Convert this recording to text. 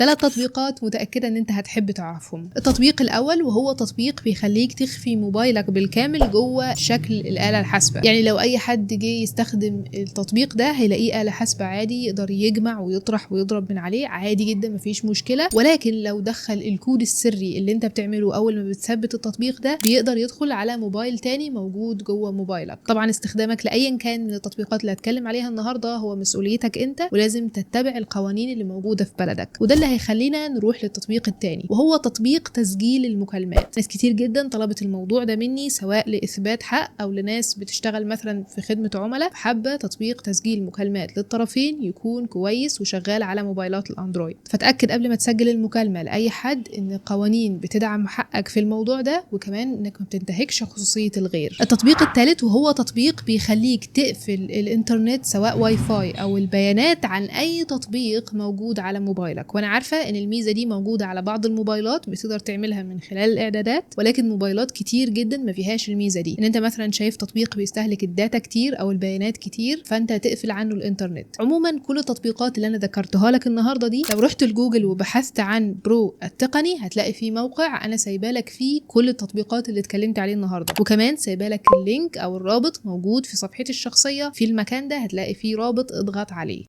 3 تطبيقات متأكدة ان انت هتحب تعرفهم. التطبيق الاول وهو تطبيق بيخليك تخفي موبايلك بالكامل جوه شكل الآلة الحاسبة، يعني لو اي حد جه يستخدم التطبيق ده هيلاقيه آلة حاسبة عادي، يقدر يجمع ويطرح ويضرب من عليه عادي جدا، مفيش مشكلة. ولكن لو دخل الكود السري اللي انت بتعمله اول ما بتثبت التطبيق ده بيقدر يدخل على موبايل تاني موجود جوه موبايلك. طبعا استخدامك لأيا كان من التطبيقات اللي هتكلم عليها النهارده هو مسؤوليتك انت، ولازم تتبع القوانين اللي موجودة في بلدك. وده اللي هيخلينا نروح للتطبيق التاني وهو تطبيق تسجيل المكالمات. ناس كتير جدا طلبت الموضوع ده مني، سواء لإثبات حق أو لناس بتشتغل مثلا في خدمة عملاء حابة تطبيق تسجيل مكالمات للطرفين يكون كويس وشغال على موبايلات الأندرويد. فتأكد قبل ما تسجل المكالمة لأي حد إن القوانين بتدعم حقك في الموضوع ده، وكمان إنك ما بتنتهكش خصوصية الغير. التطبيق الثالث وهو تطبيق بيخليك تقفل الإنترنت سواء واي فاي أو البيانات عن أي تطبيق موجود على موبايلك. وأنا عارفة إن الميزة دي موجودة على بعض الموبايلات بتقدر تعملها من خلال الإعدادات، ولكن موبايلات كتير جدا ما فيهاش الميزة دي. إن أنت مثلا شايف تطبيق بيستهلك ال data كتير أو البيانات كتير فأنت تقفل عنه الإنترنت. عموما كل التطبيقات اللي أنا ذكرتها لك النهاردة دي لو رحت لجوجل وبحثت عن برو التقني هتلاقي فيه موقع أنا سايبالك فيه كل التطبيقات اللي اتكلمت عليه النهاردة، وكمان سايبالك ال link أو الرابط موجود في صفحتي الشخصية في المكان ده، هتلاقي فيه رابط اضغط عليه.